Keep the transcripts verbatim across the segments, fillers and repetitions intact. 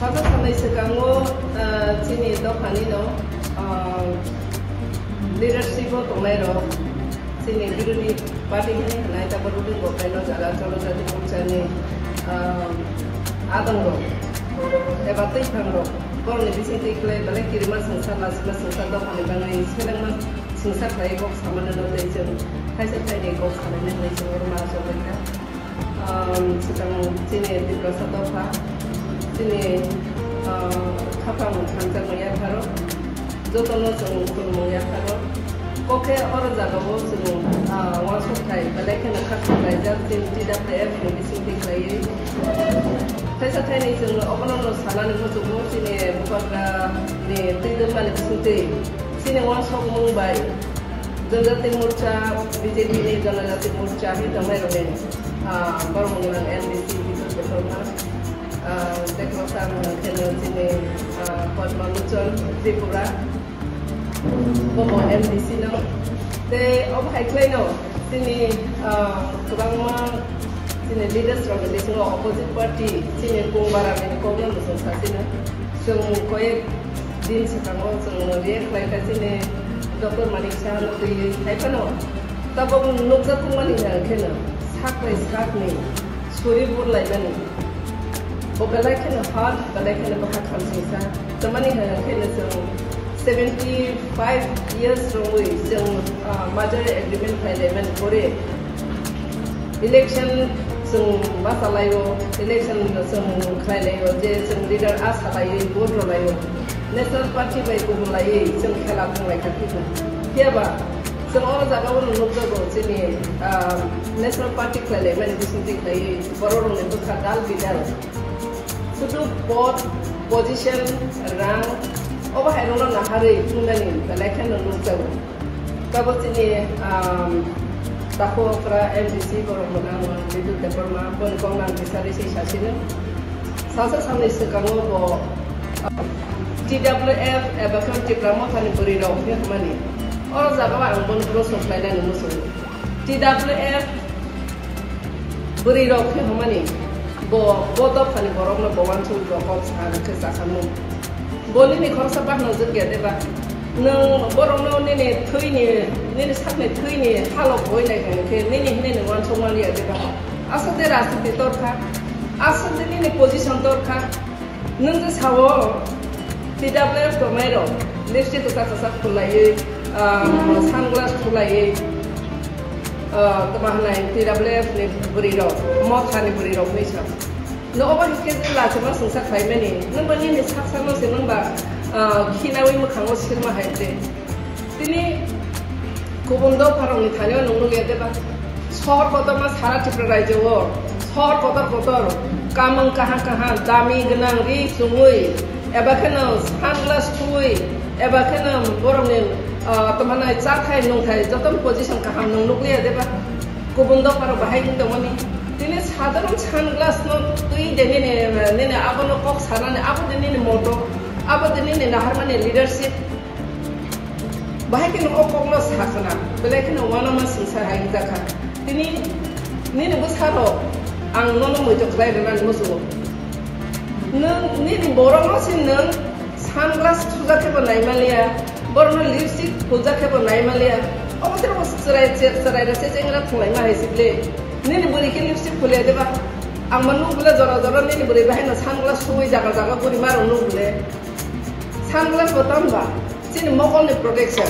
Sabo samai swkango, ah, chini dophani no, ah, leadership o tongnai rok, chini birodhi party hwnwi hwnai, tabok Rubin Gokrai no jaga Cholo Jati Morcha ni, ah, adong rok eba twiphang rok, borok ni bising twi kwlai belai kirima swngsa, lasima swngsa dophani bagwi selengma swngsa khlai kok samani no tei chwng thaisa thaini kok salai nai hwnwi chwng oro ma achuk lai kha. Um, swkang chini Tiprasa dopha, chini, uh, khapang hamjakmung yapharo, jotono chwng khulumung yapharo. Kokhe oro jagao chwng, uh, uansuk thai, belai kheno khakchang laijak chini T W F ni bisingtwi khlaiwi. Thaisa thaini chwng obono no sanani muchungo chini Bubagra ni twi dwngmani bisingtwi chini uansukmung bai. Janjati Morcha, B J P ni Janjati Morcha hi tongmai rokni, ah, borok mwnang M D C Bijoy Debbarma, ah, tei kwbangsa ang kheno chini, ah, Padma Lochon Tripura, bobo M D C no. Tei obo hai khlaino chini, ah, kwbangma chini leaders rokni bisingo opposite party chini Kung Bara ni kokno mwsang sasino. Chwng koyek din swkango chwng react khlai kha chini Doctor Manik Saha no twiwi. Hai phano tabok nukjak tongmani hwnkheno sak bai sakni suri burlaimani. Bo belai kheno hard, belai kheno baha khamsingsa. Tamani hwnkheno chwng seventy five years romwi chwng, ah, merger agreement khlailaimani pore. Election chwng bachalaio, election chwng khlailai-o, je chwng leader a salaiwi vote rwlaio, National Party bai kubulaiwi chwng khela thanglai kha phikha. Phiyaba chwng o jagao no nukjago chini, ah, National Party khlailaimani bisingtwi khlaiwi borok rokni bwkha dal bidal. Sudu pod, position, rang, obo hai rokno naharwi thumnani belai kheno nukjago. Tabok chini, um, takhuk okra M D C borok mwnang Bijoy Debbarma, boni kok nang bisari se sasino. Sasa samni swkango bo, um, T W F eba khe Tipra Mothani bwrwi rok hinwi hwnmani. Oro jagao ang bono proshno khlainani muchungo. T W F bwrwi rok khe hwnmani bo, bo dophani borokno bo uansuk rok kok sa rwkhe chakhamung. Bo nini khoroksa bahno jwk ya deba? Nwng borokno nini thwini, nini sakni thwini halok hoi nai khe nini hinwi nwng uansuk man ya deba? Aswk de rajniti tor kha, aswk de nini position tor kha. Nwng je sao, T W F tongnai rok, lipstick kwchak kwchak khulaiwi, ah, sunglass khulaiwi, ah, tma hwnai T W F ni bwrwi rok, Motha ni bwrwi rok hinwi sa. Nogo ba hinkhe je lachima swngsa khlaimani, nwng ba nini sak sakno se nwng ba, ah, khinawi mwkhango silma hai de. Tini kubun dopharokni thani-o nwng nukya deba? Sohor kotorma sara Tripura rajyo-o, sohor kotor kotor, kamung kaham kaham, dami gwnang ri chumui, eba kheno sunglass khului, eba kheno borokni, ah, tongmani chathai nungthai jotono position kaham nwng nukliya deba? Kubun dopharok bahai wng tongmani. Tini sadharon sunglass-no twi de nini, nini abono kok sanani, abo de nini motto, abo de nini naharmani leadership. Bahai kheno o kokno sa khna, belai kheno uanama swngsa hai wngjakha. Tini nini bwsarok ang nono muitok khlai rwnani muchungo. Nwng nini borokno se nwng sunglass thujak khe bo naimaliya, borokno lipstick khujak khe bo naimaliya. Obo tei bo chwrai, chwrai rok se chengra thwnglaima hai se ble. Nini bwrwi khe lipstick khuliya deba? Ang ma nuk bwle jora jora nini bwrwi bahai no sunglass suwi jaga jaga guri ma rok nuk bwle. Sunglass bo tamo ba chini mokolni protection.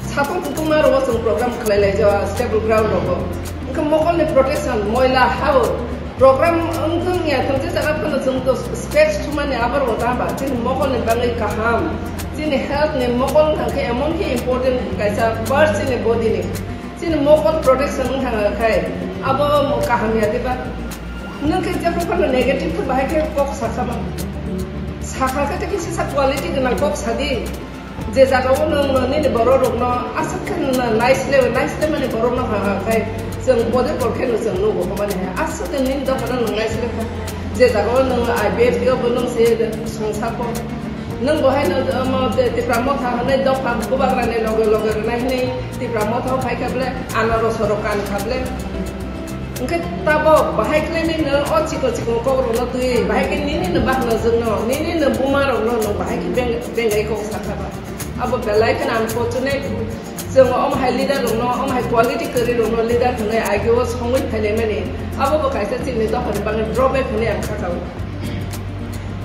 Satung kutung ma rogo chwng program khlai lai jo stable ground rogo. Wngkha mokolni protection, moila hao program wngthung ya thung je jaga phano chwng to specs thumani abar bo tamo ba chini mokolni bagwi kaham. Chini health ni mokol wngkha khe emon khe important kaisa part chini body ni. Chini mokol protection wngkha khe abo kaham ya diba? Nwng khe jebo phano negative khe bahai khe kok sakha ba. Sakha khe tei kisa quality gwnang kok sadi. Je jaga o nwng nini borok rokno aswk khe nwng naisle, naisle mani borok no ha ha khai chwng bode bor khe no chwng nugo hwnmani hai aswk khe nini dophano nwng naisle kha. Je jaga o nwng I P F T o bo nwng se songsa kho. Nwng bo hai no, omo, Tipra Motha hwnwi dopha bubagra ni loge loge rwnai hwnwi Tipra Motha o phai kha ble, anaro sorok kan kha ble. Hwnkhe tabok bahai khlainai no o chikon chikon kok rokno twi, bahai khe nini no bahno jwkno, nini no buma rokno no bahai khe beng-, bengai kok sakha ba. Abo belai kheno unfortunate. Chwng omo hai leader rokno, omo hai quality kwrwi rokno leader hwnwi ageo songwi phainai mani, abo bo kaisa chini dophani bagwi drawback hwnwi ang sakha o.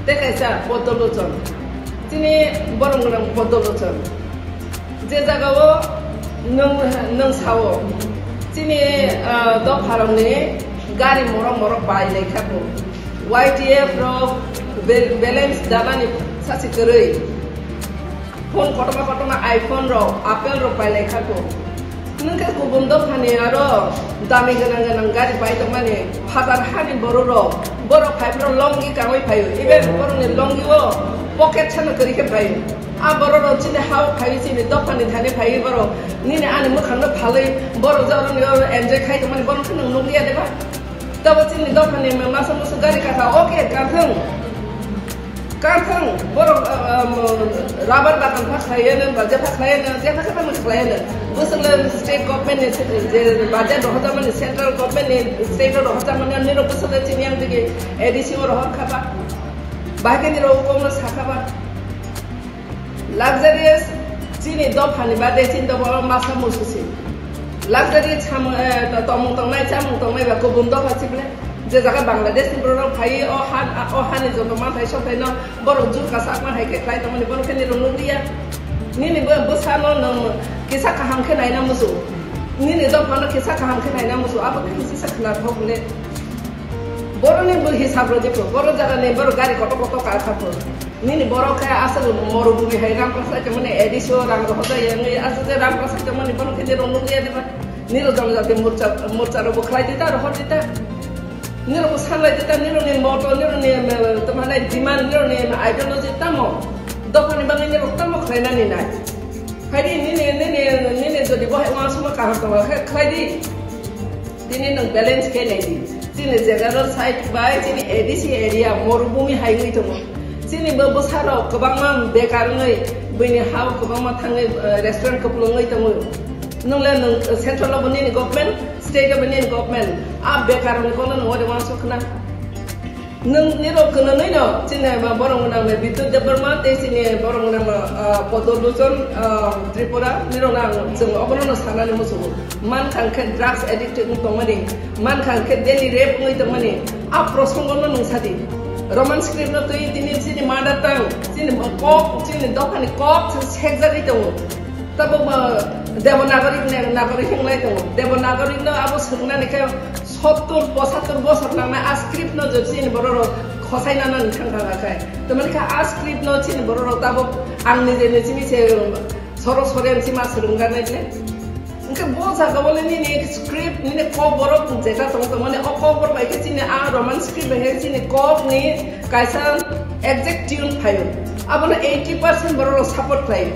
Tei kaisa Poddo Lochon, chini borok gwnang Poddo Lochon. Je jagao nwng, nwng sao, chini, ah, dopharokni gari morok morok pai lai kha bo. Y T F rok bel-, balance danani sachi kwrwi. Phone kotorma kotorma iPhone rok, Apple rok pai lai kha bo. Nwng khe kubun dophani aro dami gwnang gwnang gari pai tongmani, phatar hani borok rok, borok phai phano longi kangwi phaio, even borokni longi o pocket sano kwrwi khe phaio. A borok rok chini ha o phai, chini dophani thani phai borok, nini ani mwkhang no phalwi borok je oro ni oro enjoy khai tongmani borok khe nwng nukliya de ba? Tabo chini dophani masa musu gari kasa, okay, kanthung. Kanthung, borok, ah, ah, mo-, rubber bagan pha khlaiya nang, ba jepha khlaiya nang, jepha khe tamo khlaiya nang. Bwswk le state government ni se-, je budget rohorjak mani, central government ni state o rohorjak mani, nini rok bwswk le chini yang digi A D C o rohor kha ba. Bahai khe nini rok kok no sa kha ba. Luxurious chini dophani bade chini dopha o masa musu si. Luxury samung, eh, to-, tomung tongnai, chamung tongnai ba kubun dopha si bole. Je jaga Bangladesh ni borok phai o ha, o hani joto manthai sothai no borok jur kasa ma hai khe khlai tongmani bono khe nini rok nukliya. Nini bo, bwsano nwng kisa kaham khe naina musu. Nini dophano kisa kaham khe naina musu. Abo khe kisa khna thok le. Boroni bo hisab rodi ko. Boro jaga ni borok gari kotor kotor kar kha ko. Nini borok khe aswk morubumi hai rang prasai tongmani A D C o rang rohorjak ya wngwi aswk je rang prasai tongmani bono khe nini rok nukliya de ba? Nini rok jangjati morcha, morcha rok bo khlai di ta, rohor di ta. Nini rok bo sanlai di ta, nini rok ni moto, nini rok ni, em, tamo hanai demand, nini rok ni, em, ideology tamo. Dophani bagwi nini rok tamo khlainani nai. Phaidi nini, nini, nini jodi bo hai uansukma kaham tongo khe khlai di. Tini nwng balance khe nai di. Chini general side bai chini A D C area morubumi hai wngwi tongo. Chini bo bwsarok kwbangma bekar wngwi, buini ha-o kwbangma thangwi, eh, restaurant kwplwngwi tongo. Nwng le nwng central o bo nini government, state o bo nini government. A bekar wngwi kono nwng ode uansuk khna. Nwng nirok kwnanwi no chini ma borok gwnang le Bidyut Debbarma tei chini borok gwnang ma, ah, Poddo Lochon, ah, Tripura nirok no ang chwng obono no sanani muchungo. Mankha hwnkhe drugs addict wng tongmani, mankha hwnkhe daily rape wngwi tongmani, a prosongo no nwng sadi. Roman script no twi tini chini mother tongue, chini kok, chini dophani kok sekjagwi tongo. Tabuk, ah, Devanagari ne, Nagari hinglai tongo. Devanagari no abo swrwngnani khe sottur pochattor bosor nangnai a script no je chini borok rok khosai nana ni thang thang khe. Tamani khe a script no chini borok rok tabuk ang nije nije mi se sorok sore ang chima swrwng ganai le. Hwnkhe bo jaga o le nini script nini kok borok jeta tong tong mani o kok borok bai khe chini a Roman script bai khe chini kok ni kaisa exact tune phaio. Abono eighty percent borok rok support khlaio.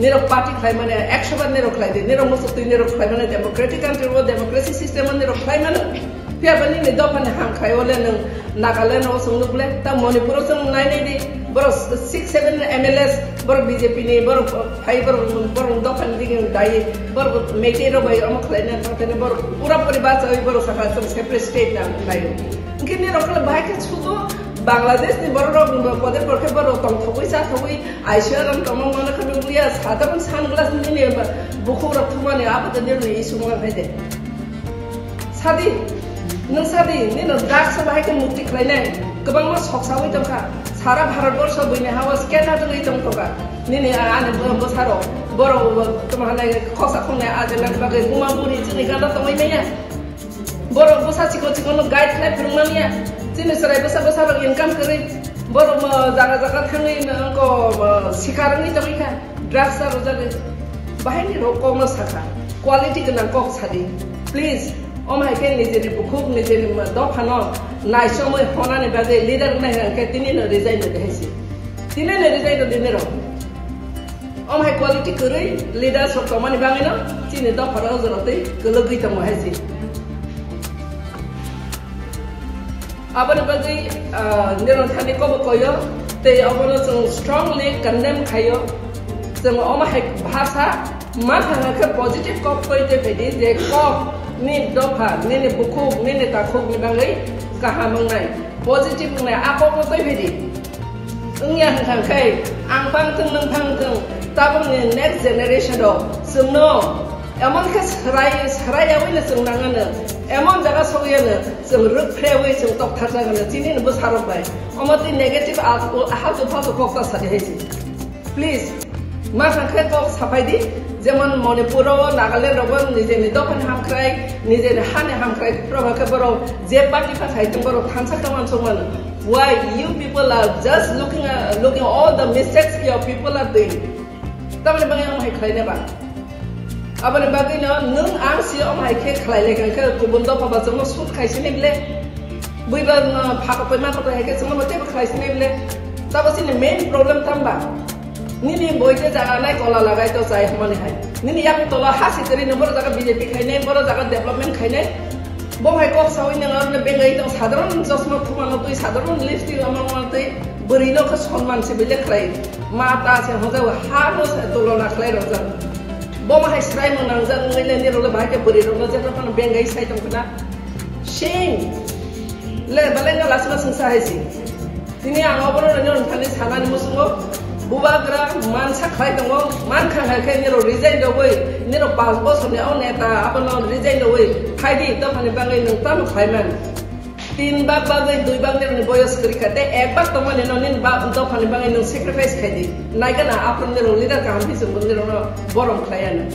Nirok party khlai mani, ekso bar nirok khlai di, nirok muchuk twi nirok khlai mani, democratic country o democracy system o nirok khlai mani. Phiya ba nini dophani ham khai o le nwng Nagaland o chwng nuk le, ta Manipur o chwng nai nai di, borok six seven M L As, borok B J P ni, borok phai, borok, borok dophani digi dai, borok Meitei rok bai omo khlai nai, borok pura puri bachawi, borok sakha chwng separate state nang khlai o. Hwnkhe nirok khe bahai khe sudu Bangladesh ni borok rok poder porkhe borok tongthogwi chathogwi Aisha rang tongma mano khe nukliya, sadharon sunglass nini bukhuk rok thumani abo de nini issue wng hai de. Sadi, nwng sadi, nini drugs bahai khe mukti khlainai, kwbangma soksawi tongkha. Sara Bharat borsho buini hao scanner wngwi tong tongkha. Nini ani bwsarok, borok tongma hanai khoksa khongnai ajena bagwi buma buri chini gana tongwi manya. Borok bwsa chikon chikon no guide khlai phwrwng manya. Chini chwrai bwsa bwsa rok income kwrwi. Borok mo jaga jaga thangwi no ko mo sikar wngwi tongwi kha. Drugs aro jagwi. Bahai ni rok kok no sakha. Quality gwnang kok sadi. Please. Om hai khe nijeni bukhuk nijeni dopha no naisomwi honani bagwi leader nai hwnkhe tini no resign rwdi hai si. Tini no resign rwdi nirok. Om hai quality kwrwi leaders rok tongmani bagwino chini dophano o jora twi kwlwgwi tongo hai se. Aboni bagwi, ah, nirok thani kobo koyo tei obono chwng strongly condemn khaio. Chwng omo hai bhasa ma thangna khe positive kok koi tei phaidi je kok Nini dopha, nini bukhuk, nini takhukni bagwi kaham wngnai, positive wngnai, a kokno twi phai di. Wngya hwnkha khe ang phang thwng, nwng phang thwng, tabukni next generation rok chwngno emon khe swrai, swraiyaui no chwng nangano, emon jaga sogwi ano chwng rwk phrewi chwng tok thar jagano chini ni bwsarok bai. Omo twi negative al-, haltu faltu kok ta sadi hai se. Please, ma kha khe kok saphai di, jemon Manipur o, Nagaland rogo nijeni dophani hamkrai, nijeni hani hamkrai, proba khe borok je party pha khai thung borok thansa khe uansuk mano. Why you people are just looking, uh, looking all the mistakes your people are doing? Tamoni bagwi omo hai khlai nai ba? Aboni bagwi no nwng ang si omo hai khe khlai lai kha khe kubun dopha ba chwngno shoot khai sini bile. Bui ba no pha kotoi ma kotoi hai khe chwngno bo teibo khlai sini bile. Tabo chini main problem tang ba? Nini boi te jaga nai kola lagai to chai hwnmani hai. Nini yak tola ha sitri no boro jaga B J P khai nai, boro jaga development khai nai. Bo hai kok sawi nang arne bengai tong sadharon chosma thumano twi, sadharon lipstick amang twi, bwrwi no khe sonman se bile khlai. Ma ta se hoja ha no se tulona khlai rojak. Bo ma hai srai mo nangjak ngai le ni role bai ke bwrwi rok no jeta pano bengai sai tong khna. Shame. Le bale no lasma sung sa hai si. Tini ang obono nini thani sanani musungo bubagra mansa khlai tongo, man kha kha khe niro resign rogwi, niro panch bosorni o neta abono resign rogwi phaidi, dophani bagwi nwng tamo khlaiman. Tin bak bagwi dui bak nironi boyos kwrwi kha, tei ek bak tongmani no nini ba-, dophani bagwi nwng sacrifice khaidi. Naikha na aphuru niro leader kaham hisab bo nirono borom khlaiya.